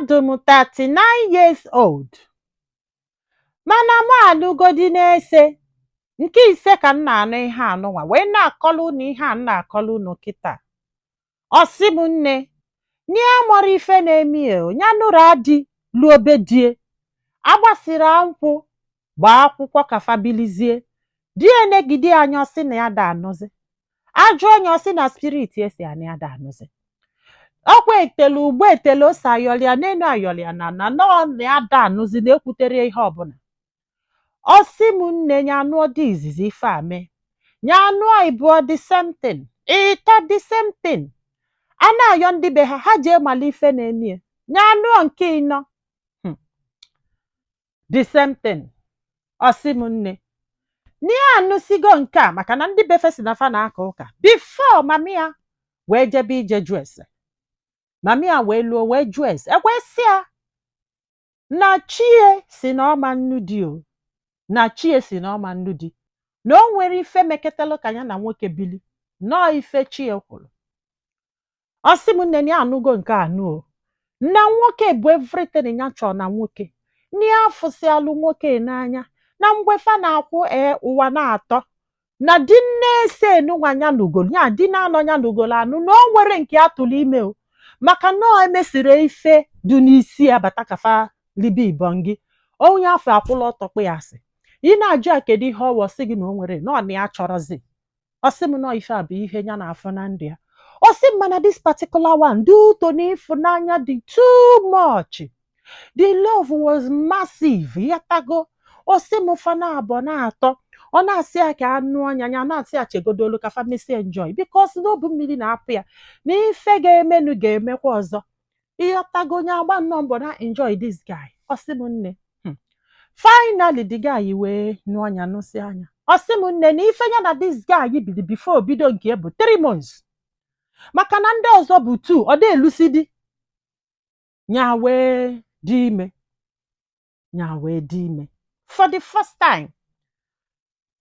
Adụ m 39 years old, mana mụ alụgodi n'ese nke ise ka m na-anụ ihe anụnwa wee na-akọlụ unu ihe a m na-akọlụ unu kịta. Ọ sị m, nne, na ya mara ife na-eme ya o, ya nụrụ adị luo be die, agbasiri nkwụ, gbaa akwụkwọ ka fabilizie di ya, enegide anya, ọ sị na ya da anụzi. Ajụ onye, ọ sị na spirit esi ana ya da anụzi. Ọkwa etele ugbo etele ose, ayọlịa n'enu, ayọlịa na na nọ na ya da anụzi, na ekwutere ihe ọbụla. Ọ sị m, nne, ya anụọ dị izizi, ife a mee ya, anụọ ịbụọ, the same thing, ịtọ, the same thing. A na-ayọ ndị be ha, ha jee mala ife na-eme ya. Ya anụọ nke ịnọ, the same thing. Ọ sị m, nne, na ya anụsigo nke a maka na ndị befe si na fa na-aka ụka. Before mami ya wee jebe ije jụ ese, mami ya wee luo wee jụọ ese, ekwe sị ya na chie si na ọma nnu di o, na chie si na ọma nnu di, na o nwere ife meketalụ ka ya na nwoke bili nọọ, ife chie kwuru. Ọ sị m, nne, na ya anụgo nke anụ o, na nwoke bụ everything ya chọrọ, na nwoke na ya afụsịalụ nwoke n'anya, na mgbe fa na-akwụ ee ụwa na-atọ, na di nne ese enunwa ya nugolo ya, di na-anọ ya nugolo anụ, na o nwere nke ya tụrụ ime o, maka na ọ emesiri ife dị n'isi ya bata ka fa libe ibongi onye afọ akwụla ọtọ kpụ ya. Asị ị na-ajụ ya kedu ihe ọwọ, sị gị na o nwere na ọ na ya chọrọzi. Ọ sị m nọọ ife a bụ ihe ya na-afụ na ndụ ya. Ọ sị m, mana this particular one dị ụtọ na ịfụnanya dị too much, the love was massive yatago. Ọ sị m, fa na abụọ na-atọ, ọ na-asị ya ka anụ ọnya ya, na-asị ya chegodolu ka fa mesie enjoy, because n'obu mmiri na-apụ ya na ife ga-emenu ga-emekwa ọzọ. Ịghọtago? Onye agba nnọọ mbọ na enjoy this guy. Ọ sị m, nne, finally the guy wee nụọ anya, nụsị anya. Ọ sị m, nne, na ife ya na this guy biri before bido nke bụ 3 months, maka na ndị ọzọ bụ 2, ọ dị elusi di nya wee dị ime, nya wee dị ime for the first time.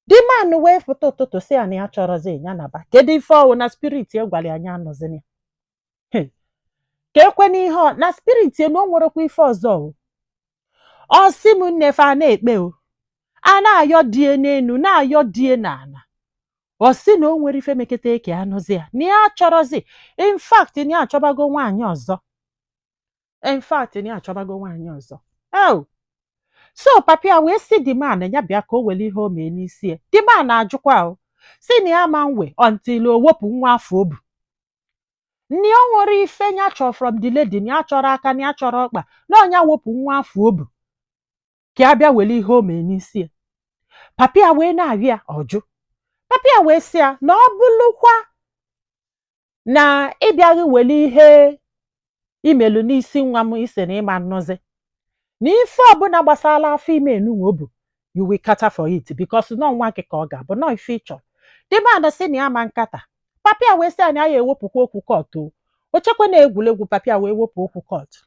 The man wee pụta ụtụtụ sị ya na ya chọrọzi ya naba. Kedu ife ọwụ? Na spirit ya gwara ya anya anọzini ya. Hey, ka ekwe n'ihe ọ na spirit ya na o nwerekwa ife ọzọ o. Ọ sị m, nne, fa na-ekpe o, a na-ayọ die n'elu, na-ayọ die n'ala. Ọ sị na o nwere ife meketa eke anụzi ya, na ya chọrọzi. In fact, na ya achọbago nwaanyị ọzọ. In fact, na ya achọbago nwaanyị ọzọ. Oh, so papi ya wee sị the man ya bịa ka o were ihe o mee n'isi ya. The man na-ajụkwa o, si na ya ma nwe until o wepụ nwa afọ o bu. Nne, o nwere ife ya chọrọ from the lady, na ya chọrọ aka, na ya chọrọ ọkpa, na ọnya wepụ nwa afọ o bu ka ya bịa were ihe o mee n'isi ya. Papi ya wee na-arịọ ya, ọjụ. Papi ya wee sị ya na ọ bụrụkwa na ịbịaghị were ihe imelu n'isi nwa m, isi na ịma nnọzi na ife ọbụla gbasara afọ ime enunwa o bu, you will cater for it, because nọ nwa gị ka ọ ga-abụ, nọ ife ị chọrọ. The man sị na ya ma nkata. Papi ya wee sị ya na ya ewepụkwa okwu court o. O chekwa na egwuregwu. Papi ya wee wepụ okwu court,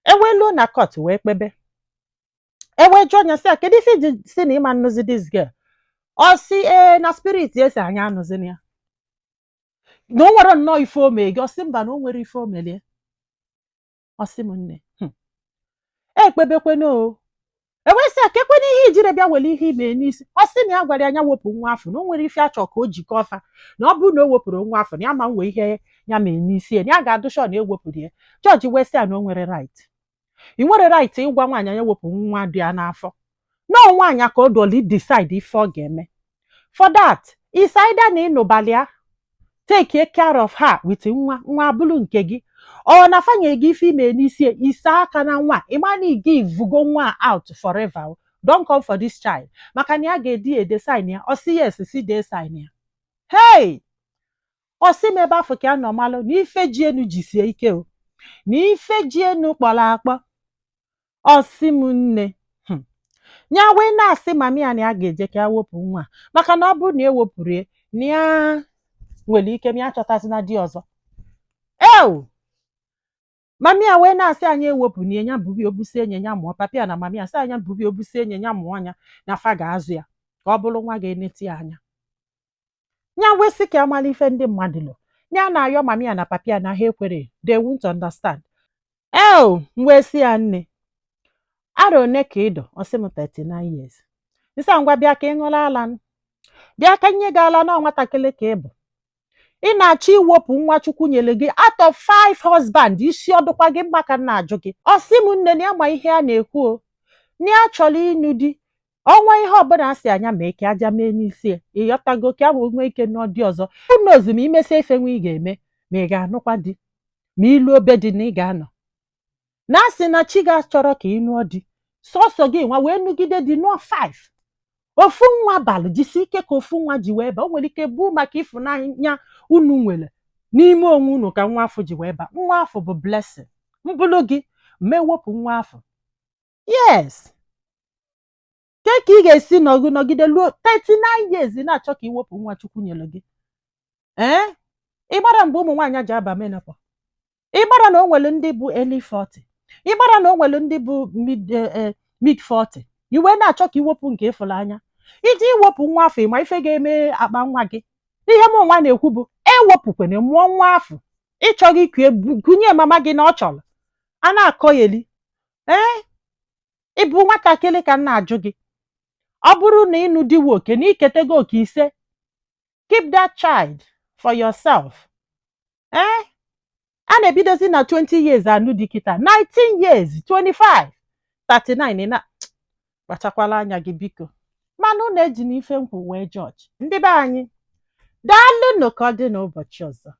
eweluo na court wee kpebe, ewee jụọ ya sị ya kedu ife iji si na ịma nnụzi this girl. Ọ sị ee, na spirit esi anya anụzini ya, na o nwere nnọọ ife o mee gị. Ọ sị mba, na o nwere ife o melie. Ọ sị m, nne, ekpebekwena o. Ewee sị ya ka ekwena ihe ijire bịa were ihe ime n'isi. Ọ sị na ya gwara ya anya wepụ nwa afọ, na o nwere ife achọ ka o jikọọ fa, na ọ bụrụ na o wepụrụ nwa afọ, na ya ma nwe ihe ya mee n'isi ya, na ya ga-adụ sure na ewepụrụ ya. Jọji wee sị ya na o nwere right, ị nwere right ịgwa nwaanyị anya wepụ nwa dị ya n'afọ. Nọọ nwaanyị ka ọ dụọla decide ife ọ ga-eme. For that is either na ịnụbalị ya, take care of her with nwa, nwa abụrụ nke gị, ọ na fanye gị ife ime n'isi ise aka na nwa, ịma na ị ga-evugo nwa out forever. Don't come for this child, maka na ya ga-edi ede sign ya. Ọ sị yes, si dee sign ya. Hey, ọ sị m, ebe afọ ka ya nọ malụ na ife ji enu jisie ike o, na ife ji enu kpọrọ akpọ. Ọ sị m, nne, ya wee na-asị mami ya na ya ga-eje ka ya wepụ nwa a, maka na ọ bụrụ na e wepụrụ ya, na ya nwere ike ma ya chọtazina di ọzọ. Ew, mami ya wee na-asị anyị ewepụ na ya bubi obusi enye ya mụọ. Papi ya na mami ya sị anya bubi obusi enye ya mụọ anya, na fa ga-azụ ya ka ọ bụrụ nwa ga-eneti ya anya. Ya wee sị ka amala ife ndị mmadụ lụ ya na-ayọ mami ya na papi ya, na ha ekwere, they won't understand. Eo, m wee sị ya, nne, arọ one ka ị dọ? Ọ sị m 39 years. Nsị a, ngwa, bịa ka ị ṅụrụ ala nụ. Bịa ka nye gị ala na nwatakịrị ka ị bụ. Ị na-achọ iwepụ nwa Chukwu nyere gị out of five husband. Isi ọdụkwa gị mma ka m na-ajụ gị? Ọ sị m, nne, na ya ma ihe a na-ekwu o, na ya chọrọ ịnụ di. Ọnwa ihe ọbụla a sị anya mee ka aja mee n'isi ya, ịghọtago, ka a wee nwee ike nụọ di ọzọ. Who knows ma imesie ife nwa ị ga-eme, ma ị ga-anụkwa di, ma ilu obe dị na ị ga-anọ na asị na chi ga-achọrọ ka ị nụọ di sọsọ gị nwa wee nụgide di nụọ 5, ofu nwa balụ. Jisi ike ka ofu nwa ji wee ba. O nwere ike bụ maka ịfụnanya unu nwere n'ime onwe unu ka nwa afọ ji wee ba. Nwa afọ bụ blessing. Mbụlụ gị ma ewepụ nwa afọ, yes, ke ka ị ga-esi nọgụ nọgide ruo 39 years na-achọ ka iwepụ nwa Chukwu nyere gị? Ee, ịgbara mgbe ụmụ nwaanyị ji aba menopause, ịgbara na o nwere ndị bụ early 40, ịgbara na o nwere ndị bụ mid 40, iwe na-achọ ka iwepụ nke ịfụrụ anya iji iwepụ nwa afọ. Ịma ife ga-eme akpa nwa gị? Ihe m nwa na-ekwu bụ ewepụkwana. Mụọ nwa afọ ịchọghị iku gụnye mama gị na ọ chọrọ a na-akọ ya eli. Ee, ịbụ nwatakịrị ka m na-ajụ gị. Ọ bụrụ na ịnụ diwe oke na iketego oke ise, keep that child for yourself. Ee, a na-ebidozi na 20 years anụ di kịta, 19 years, 25, 39. Na kpachakwala anya gị, biko. Mana unu eji n'ife nkwụ wee jọji ndị be anyị. Daalụnụ, ka ọ dị n'ụbọchị ọzọ.